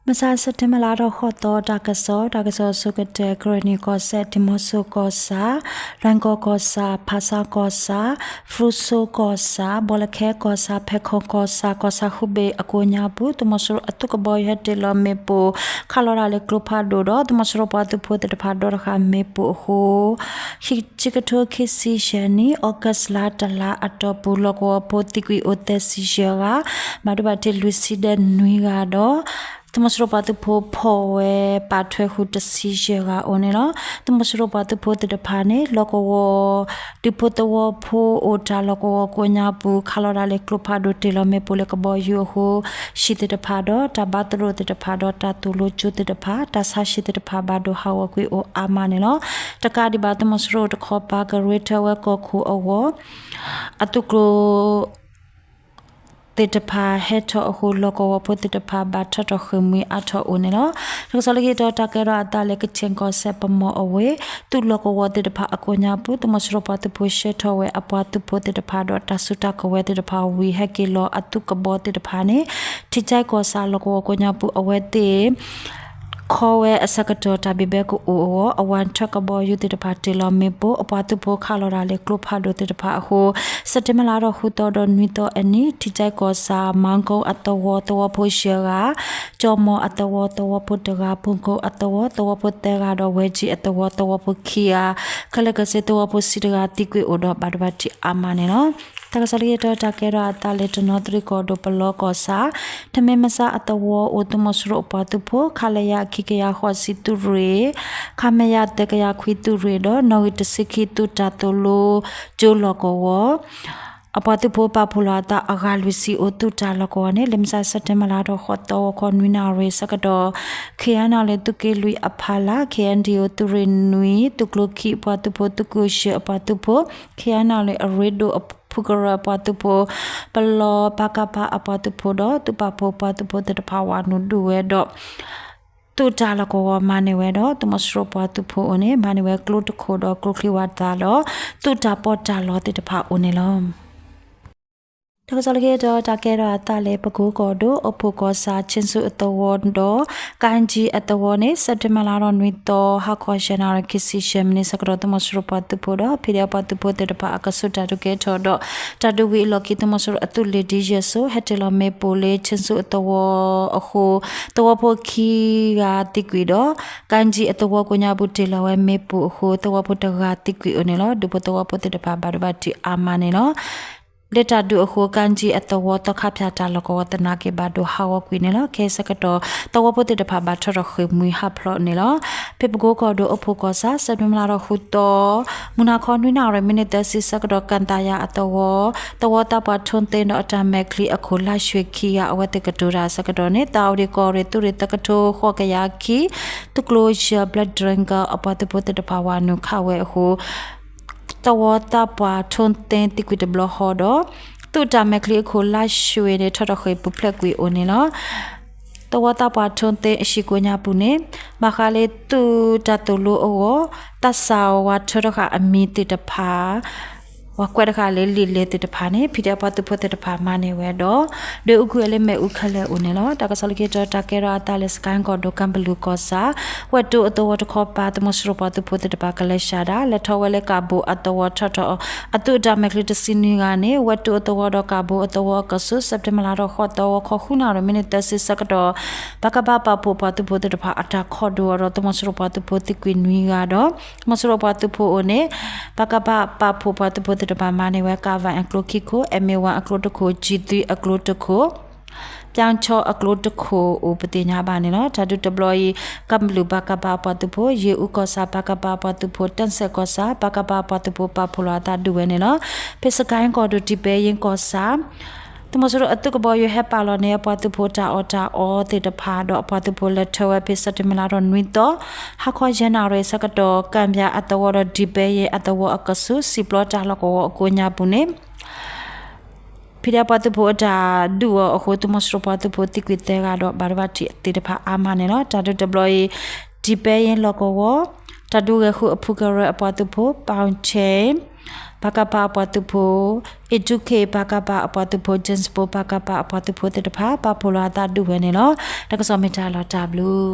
မဆါ စဲးပထ့ဘၢၣ်လါထီၣ်ဃိးသီ တၢ်ကစီၣ်, တၢ်ကစီၣ်အဆိကတၢၢ် ကရ့ၣ်နံၣ်ကီၢ်စဲၣ်, ဒံၣ်မီဆိကီၢ်ဆၣ်, လွဲၢ်ကီၢ်ကီၢ်ဆၣ်, ဖၣ်ဆၣ်ကီၢ်ဆၣ်, ဖရူဆိကီၢ်ဆၣ်, ဘီလၢခဲကီၢ်ဆၣ်, ဖဲခိၣ်ကီၢ်ဆၣ်, ကီၢ်ဆၣ်ဃုဘ့ၣ်အကိးညါပူၤ သုးမီၤစိရိၤအသုးကဘီယူၤဟဲတ့ၢ်လီၤမ့ၣ်ပိၢ် ခးလီၤတၢ်လၢကျိဖးဒိၣ်ဒီး သုးမီၤစိရိၤပှၤသုးဖိသ့ၣ်တဖၣ်ဒီတဃာ်မ့ၣ်ပိၢ်အဃိ ခံကထိခံဆံယဲၢ်နံၣ် August လါတလါအတီၢ်ပူၤ လီၢ်ကဝီၤဖိသံကွံာ်အိၣ်သၢဆံယဲၢ်ဂၤ, ဘၣ်ဒိဘၣ်ထံးလွံၢ်ဆံဒီးနွံဂၤဒီး သုးမီၤစိရိၤပှၤသုးဖိဖီၣ်ဝဲပာ်ထွဲဃုာ်တဆံယဲၢ်ဂၤအိၣ်န့ၣ်လီၤ. သုးမီၤစိရိၤပှၤသုးဖိသ့ၣ်တဖၣ်န့ၣ် လီၢ်ကဝီၤ ဒူဖိသဝီဖိအိၣ်တၢ်လီၢ်ကဝီၤကိးညါပူၤ ခးလီၤတၢ်လၢကျိဖးဒိၣ်တ့ၢ်လီၤမ့ၣ်ပိၢ်လၢကဘီယူၤအဃိ ဟံၣ်သ့ၣ်တဖၣ်ဒီး တၢ်ဘါသရိာ်သ့ၣ်တဖၣ်ဒီး တၢ်သိၣ်လိကၠိသ့ၣ်တဖၣ် တၢ်ဆါဟံၣ်သ့ၣ်တဖၣ်ဘၣ်ဒိဟးဂီၤကွံာ်အိၣ်အါမးန့ၣ်လီၤ. တကးဒံးဘၣ် သုးမီၤစိရိၤတခီပၤကရ့ထၢဝဲကီၢ်ခိၣ်အဂီၢ် အသုးကျိၤ သ့ၣ်တဖၣ်ဟဲထီၣ်အဃိ လီၢ်ကဝီၤဖိသ့ၣ်တဖၣ်ဘၣ်ထီၣ်ထီၣ်ဃ့ၢ်မှံအါထီၣ်အိၣ်န့ၣ်လီၤ. တၢ်ကစီၣ်လၢခံတီၤ တၢ်ကဲထီၣ်အသးလၢ ကခၠ့ၣ်ကီၢ်စဲၣ် ပမီၤအဝ့ၢ် သုးလီၢ်ကဝီၤသ့ၣ်တဖၣ်အကိးညါပူၤ သုးမီၤစိရိၤပှၤသုးဖိဆှၢထီၣ်ဝဲအပှၤသုးဖိသ့ၣ်တဖၣ်ဒီး တၢ်စုတၢ်ကဝဲၤသ့ၣ်တဖၣ်ဝံၤ ဟဲက့ၤလီၤအသုးကဘီသ့ၣ်တဖၣ်န့ၣ် ထံကၠဲကီၢ်ဆၣ်လီၢ်ကဝီၤကိးညါပူၤ အဝဲသ့ၣ် ခီဝဲအဆၢကတီၢ် တၢ်ဘံၣ်ဘဲကအိၣ်အဂီၢ် အဝၤထၢကဘီယူၤသ့ၣ်တဖၣ်တ့ၢ်လီၤမ့ၣ်ပိၢ် အပှၤသုးဖိခးလီၤတၢ်လၢကျိဖးဒိၣ်သ့ၣ်တဖၣ်အဃိ စဲးပထ့ဘၢၣ်လါထီၣ်ဃုသီဒီးနွံသီအနံၤ ထံကၠဲကီၢ်ဆၣ် မၤကိအသဝီသဝီဖိယဲၢ်ဂၤ, ကၠီမီၤအသဝီသဝီဖိတဂၤ, ပူၤကိအသဝီသဝီဖိသၢဂၤဒီး ဝဲကၠံအသဝီသဝီဖိခံဂၤ, ခဲလၢာ်ကစ့သဝီဖိဆံတဂၤသံကွံာ်အိၣ်ဒီး ဘၣ်ဒိဘၣ်ထံးအါမးန့ၣ်လီၤ. တၢ်ကစီၣ်လၢခံတီၤ တၢ်ကဲထီၣ်အသးလၢ တနီသရံၣ်ကီၢ်ဒိၣ် ပလီကီၢ်ဆၣ် ထမ့ၢ်မဆါအသဝီအိၣ် သုးမီၤစိရိၤအပှၤသုးဖိ ခလရ ခံကယၤဃိးဆံသုးရ့ၣ်, ခမရ သၢကယၤခွံသုးရ့ၣ်ဒီး နီၣ်ဂံၢ်တဆံခံသုးတၢ်သိၣ်လိကၠိလီၢ်ကဝီၤ အပှၤသုးဖိပာ်ဖှိၣ်လီၤအသးအဂၤလွံၢ်ဆံအိၣ် သုးတၢ်လီၢ်ကဝီၤန့ၣ် လၢမဆါ စဲးပထ့ဘၢၣ်လါထီၣ်ဃိးသီ ဂီၤခီနွံနၣ်ရံၣ်ဆၢကတီၢ် ခ့ၣ်အဲၣ်နၣ်လ့ၣ်သုးက့လွံၢ်အဖီလာ် ခ့ၣ်အဲၣ်ဒံၣ်အိၣ် သုးရ့ၣ်နွံ သုးကျိခံအပှၤသုးဖိ သုးကၠိယဲၢ်အပှၤသုးဖိ ခ့ၣ်အဲၣ်နၣ်လ့ၣ်အရ့ဒိၣ်အဖုကရၢအပှၤသုးဖိ ပလီ ပကဖ အပှၤသုးဖိဒီး သုးပာ်ဖှိၣ်ပှၤသုးဖိသ့ၣ်တဖၣ်ဝးနုာ်ဒုးဝဲဒီး သုးတၢ်လီၢ်ကဝီၤမၤန့ၢ်ဝဲဒီး သုးမီၤစိရိၤပှၤသုးဖိအိၣ်န့ၣ် မၤန့ၢ်ဝဲကျိတခိၣ်ဒီးကျိချံဝးသးဒီး သုးတၢ်ပီးတၢ်လီသ့ၣ်တဖၣ်အိၣ်န့ၣ်လီၤ. တၢ်ကစီၣ်လၢခံတီၤ တၢ်ကဲထီၣ်အသးလၢ ပကိကီၢ်ဒိၣ် အိၣ်ဖှိၣ်ကီၢ်ဆၣ် ခ့ၣ်ဆူအသဝီဒီး ကၣ်ကၠံအသဝီန့ၣ် စဲးပထ့ဘၢၣ်လါထီၣ်နွံသီ ဟါခီယဲၢ်နၣ်ရံၣ်ခံဆံယဲၢ်မံးနံးဆၢကတီၢ် သုးမီၤစိရိၤပှၤသုးဖိဒီး ဖံးဒဲးပှၤသုးဖိသ့ၣ်တဖၣ်အကဆူးတၢ်ဒုးကဲထီၣ်ဒီး တၢ်ဒုးဝံၤအလီၢ်ခံ သုးမီၤစိရိၤအသုးလ့ၣ်ဒံယဲၢ်စိၤ ဟဲတ့ၢ်လီၤမ့ၣ်ပိၢ်လၢ ခ့ၣ်ဆူအသဝီအဃိ သဝီဖိခံဂၤသံကွံာ်ဒီး ကၣ်ကၠံအသဝီကိးညါပူၤတ့ၢ်လီၤဝဲမ့ၣ်ပိၢ်အဃိ သဝီဖိတဂၤသံကွံာ်အိၣ်န့ၣ်လီၤ. ဒူဖိသဝီဖိသ့ၣ်တဖၣ်ဘၣ်ဒိဘၣ်ထံးအါမးန့ၣ်လီၤ. လၢတၢ်ဒုးအဃိ ကၣ်ကၠံအသဝီသီခါဖၠၣ်တၢ်လီၢ်ကဝီၤသနာ်က့ဘၣ်ဒိဟးဂီၤကွံာ်န့ၣ်လီၤ. ခဲအံၤဆၢကတီၢ် သဝီဖိသ့ၣ်တဖၣ်ဘၣ်ထီၣ်ထီၣ်ဃ့ၢ်မှံဟးဖျိးန့ၣ်လီၤ. ဖဲပကိကီၢ်ဒိၣ်အိၣ်ဖှိၣ်ကီၢ်ဆၣ် စဲးပထ့ဘၢၣ်လါထီၣ်ဃုသီ မုၢ်နၤခီနွံနၣ်ရံၣ်မံးနံးသၢဆံဆၢကတီၢ် ကၣ်သၣ်ယၤအသဝီ သဝီသးပှၢ်ထိသ့ဒီးအတၢ်မဲာ်ချံအခိၣ်လါရွှ့ၣ်ခံဂၤ အဝဲသ့ၣ်ကတိၤတၢ်အဆၢကတီၢ်န့ၣ် သးအိၣ်ဒံးကီၢ်ရ့ၣ်သုးရ့ၣ်သၢကထိဃိးကယၤခံ သုးကျိယဲၢ် Black Dragon အပှၤသုးဖိသ့ၣ်တဖၣ်ဝးနုာ်ခးဝဲအဃိ သဝီသးပှၢ်ထိသ့သံကွံာ်တဘျီဃီဒီး သုးတၢ်မဲာ်ချံအခိၣ်လါရွှ့ၣ်န့ၣ် ထီၣ်ထီၣ်ဃ့ၢ်ပူၤဖျဲးကွံာ်အိၣ်န့ၣ်လီၤ. သဝီသးပှၢ်ထိသ့အဟံၣ်ကိးညါပူၤန့ၣ် ဘၣ်ဃးလၢသုးတၢ်သိၣ်လိအဂီၢ် သးစၢ်ဝးထၢတဃာ်အမံၤသ့ၣ်တဖၣ် ဝးကွဲးတဃာ်လၢလံာ်လဲၢ်သ့ၣ်တဖၣ်န့ၣ် ဖံးဒဲးပှၤသုးဖိသ့ၣ်တဖၣ်မၤန့ၢ်ဝဲဒီး ဒွဲၣ်အူကွံာ်ဝဲလၢမ့ၣ်အူခဲလၢာ်အိၣ်န့ၣ်လီၤ. တၢ်ကစီၣ်လၢခံတီၤ တၢ်ကဲထီၣ်အသးလၢ စကဲၣ်ကီၢ်ဒိၣ် ကၣ်ပလူၢ်ကီၢ်ဆၣ် ဝဲၢ်တိအသဝီတခီပၤ သုးမီၤစိရိၤပှၤသုးဖိသ့ၣ်တဖၣ်ကလဲၤဆှၢဒၣ် လဲၤထီၣ်ဝဲလၢကၣ်ဘိအသဝီထီၣ်ထီၣ် အသုးတၢ်မဲာ်ချံတဆံနွံဂၤန့ၣ် ဝဲၢ်တိအသဝီဒီးကၣ်ဘိအသဝီအကဆူး စဲးပထ့ဘၢၣ်လါထီၣ်ဃိးသီ ဂီၤခီဃုနၣ်ရံၣ်မံးနံးသၢဆံဆၢကတီၢ် ပကဖ ပာ်ဖှိၣ်ပှၤသုးဖိသ့ၣ်တဖၣ်အတၢ်ခိးဒုးအီၤဒီး သုးမီၤစိရိၤပှၤသုးဖိသံကွံာ်နွံဂၤဒီး သုးမီၤစိရိၤပှၤသုးဖိအိၣ်န့ၣ် ပကဖ ပာ်ဖှိၣ်ပှၤသုးဖိသ့ၣ်တဖၣ်မၤန့ၢ်ဝဲ ကၣ်ဝၣ်အကျိခံခိၣ်, အဲမ့ၢ်ဝၣ်အကျိတခိၣ်, ကၠံၣ်သွံအကျိတခိၣ်, ပၠါဆီအကျိတခိၣ်အိၣ်ပသ့ၣ်ညါဘၣ်န့ၣ်လီၤ. တၢ်ဒုးတဘျီအံၤ ကၣ်ပလူၢ် ပကဖ အပှၤသုးဖိ, ယ့ၣ်အူကီၢ်ဆၣ် ပကဖ အပှၤသုးဖိ, တၢ်စဲးကီၢ်ဆၣ် ပကဖ အပှၤသုးဖိ ပာ်ဖှိၣ်လီၤအသးဒုးဝဲန့ၣ်လီၤ. ဖဲစကဲၣ်ကီၢ်ဒိၣ် ဒံၣ်ပဲယ့ကီၢ်ဆၣ် သုးမီၤစိရိၤအသုးကဘီယူၤဟဲပာ်လီၤန့ၢ် အပှၤသုးဖိတၢ်အီၣ်တၢ်အီသ့ၣ်တဖၣ်ဒီး အပှၤသုးဖိလဲၤထီၣ်ဝဲဖဲ စဲးပထ့ဘၢၣ်လါထီၣ်နွံသီ ဟါခီယဲၢ်နၣ်ရံၣ်ဆၢကတီၢ် ကၣ်ဘၠါအသဝီဒီး ဒံၣ်ပဲယ့အသဝီအကဆူး စံၣ်ပျီတၢ်လီၢ်ကဝီၤအကိးညါပူၤန့ၣ် ဖံးဒဲးပှၤသုးဖိအတၢ်ဒုးအီၤအဃိ သုးမီၤစိရိၤပှၤသုးဖိသံကွံာ်သၢဂၤဒီး ဘၣ်ဒိဘၣ်ထံးသ့ၣ်တဖၣ်အါမးန့ၣ်လီၤ. တၢ်ဒုးတဘျီအံၤ ဒံၣ်ပဲယ့လီၢ်ကဝီၤ တၢ်ဒုးဂဲၤဃုအဖုကရၢအပှၤသုးဖိ ပီၣ်ဆ့ၣ် ပကဖ အပှၤသုးဖိ, Educate ပကဖ အပှၤသုးဖိ, Jansport ပကဖ အပှၤသုးဖိသ့ၣ်တဖၣ် ပာ်ဖှိၣ်လီၤအသးဒုးဝဲန့ၣ်လီၤ. တၢ်ကစီၣ်မ့ၢ်တၢ်လီၤတၢ်ဘျုး